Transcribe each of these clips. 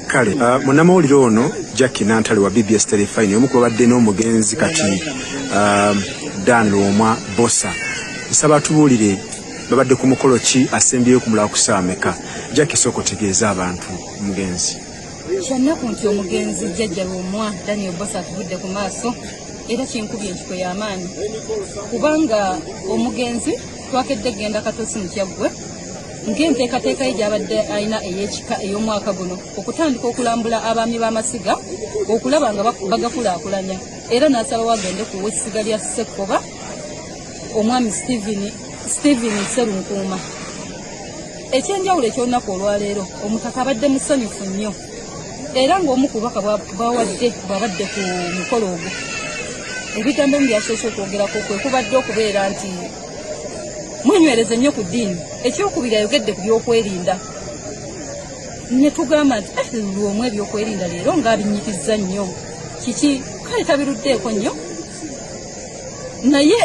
Kale munnamawulire ono Jackie Nantale wa BBS Telefine omu ku babadde n'omugenzi kati Dan Lwomwa Bosa, nsaba tubuulire babadde ku mukolo ki asembyeyo kumulaba ku ssaawa meka? Jackie, sooka otegeeze abantu omugenzi. Kyannaku nti omugenzi jjajja Lwomwa Daniel Bosa atuvudde ku maaso, era kinkubye enkiko y'amaanyi kubanga omugenzi twakedde genda Katosi mu Kyaggwe ng'enteekateeka ye gy'abadde alina ey'ekika ey'omwaka guno okutandika okulambula abaami b'amasiga okulaba nga bagakulaakulanya, era n'asaba wagende ku w'essiga lya Ssekkoba, omwami Stephen Sserunkuuma. Ekyenjawulo eky'olunaku olwaleero, omutaka abadde musanyufu nnyo, era ng'omu ku bubaka bwawadde bw'abadde ku mukolo ogwo, ebigambo ebimu byasoose okwogerako kwe kubadde okubeera nti mwenywereze nnyo ku ddiini. Ekyokubiri, ayogedde ku byokwerinda, ne tugamba nti Lwomwa ebyokwerinda leero ng'abinyikizza nnyo, kiki? Kale tabiruddeeko nnyo, naye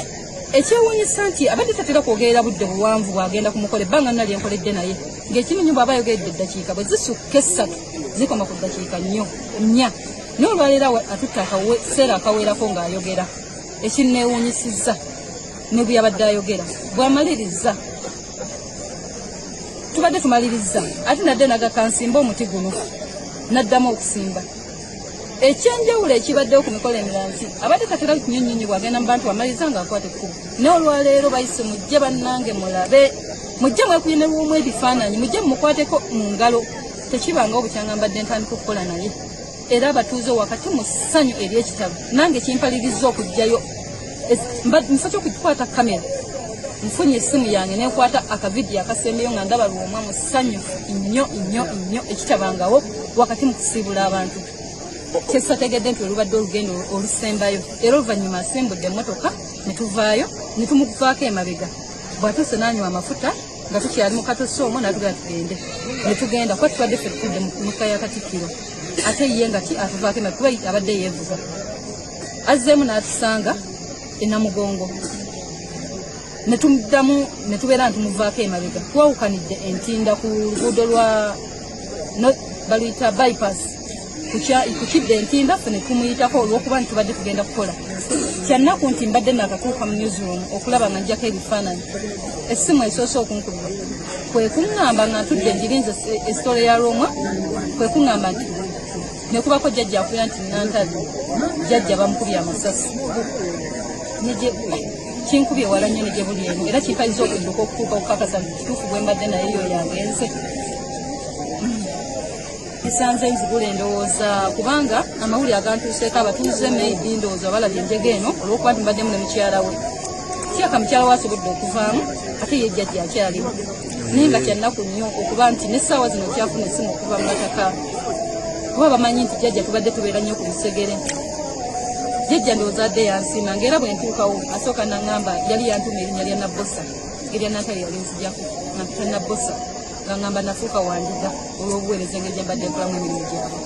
ekyewuunyisa nti abadde tatera kwogerera budde buwanvu bw'agenda ku mukolo. Ebbanga nna lyenkoledde naye ng'ekimu nnyo bw'aba ayogedde eddakiika bwe zisukka 3 zikoma ku ddakiika nnyo 4, naye olwaleero atutte akaseera akawerako ng'ayogera. Ekinneewuunyisizza ne bwe yabadde ayogera, bw'amaliriza, tubadde tumaliriza, ate nadde nagakansimba omuti guno, n'addamu okusimba. Ekyenjawulo ekibaddewo ku mikolo emirala nti abadde tatera nnyo nnyo nnyo bw'agenda mu bantu amaliriza ng'akwata ekkubo, naye olwaleero bayise, "Mujje bannange mulabe, mujje mwekubye ne Lwomwa ebifaananyi, mujje mumukwateko mu ngalo." Tekibangawo bukyanga mbadde ntandika okukola naye, era abatuuze wakati mu ssanyu ery'ekitabo nange kimpalirizza okuggyayo mufo ky'okukwata kamera, nfunye essimu yange nekwata akavidiyo akasembeyo nga ndaba Lwomwa musanyufu nnyo nnyo nnyo ekitabangawo wakati mu kusiibula abantu. Kyesategedde nti olubadde olugendo olusembayo, era oluvannyuma asimbudde emmotoka ne tuvaayo ne tumuvaako emabega. Bw'atuuse n'anywa amafuta nga tukyali mu katosi omwo, n'atugamba tugende, ne tugenda kuba tubadde ffe tutudde mu mmotoka ya Katikkiro, ate ye nga ki atuvaako emabega kuba abadde yeevuga. Azzeemu n'atusanga e Namugongo, ne tumuddamu ne tubeera nga tumuvaako emabega. Twawukanidde Entinda ku luguudo lwa no, baluyita bypass kukidda Entinda, ffe ne tumuyitako olw'okuba nti tubadde tugenda kukola. Kyannaku nti mbadde nakatuuka mu newsroom okulaba nga njjako ebifaananyi, essimu esoose okunkubira kwe kuŋŋamba nga ntudde ngirinze esitole ya Lwomwa, kwe kuŋŋamba nti nekubako jjajja akubira nti Nantale, jjajja bamukubye amasasi. Kinkubye wala nnyo ne gye buli eno, era kimpaliza okudduka okutuuka okukakasa nti kituufu bwe mbadde naye yo yagenze. Nsanze nzigula endowooza kubanga amawulire agantuuseeko, abatuuze maybe ndowooza balabye enjega eno olw'okuba nti mbaddemu ne mukyala we. Kyaka mukyala we asobodde okuvaamu, ate ye jjajja akyaliwo, naye nga kyannaku nnyo okuba nti n'essaawa zino kyafuna essimu okuva mu mataka kuba bamanyi nti jjajja tubadde tubeera nnyo ku lusegere. Jjajja ndowooza adde yansiima, ng'era bwe ntuukawo asooka naŋŋamba, yali yantuma erinnya lya Nabbosa, erya Nantale yali nzijako nga mpita Nabbosa, nga ŋŋamba nafuuka wandiga olw'obuweereza engeri gye mbadde nkolamu emirimu gyabwe.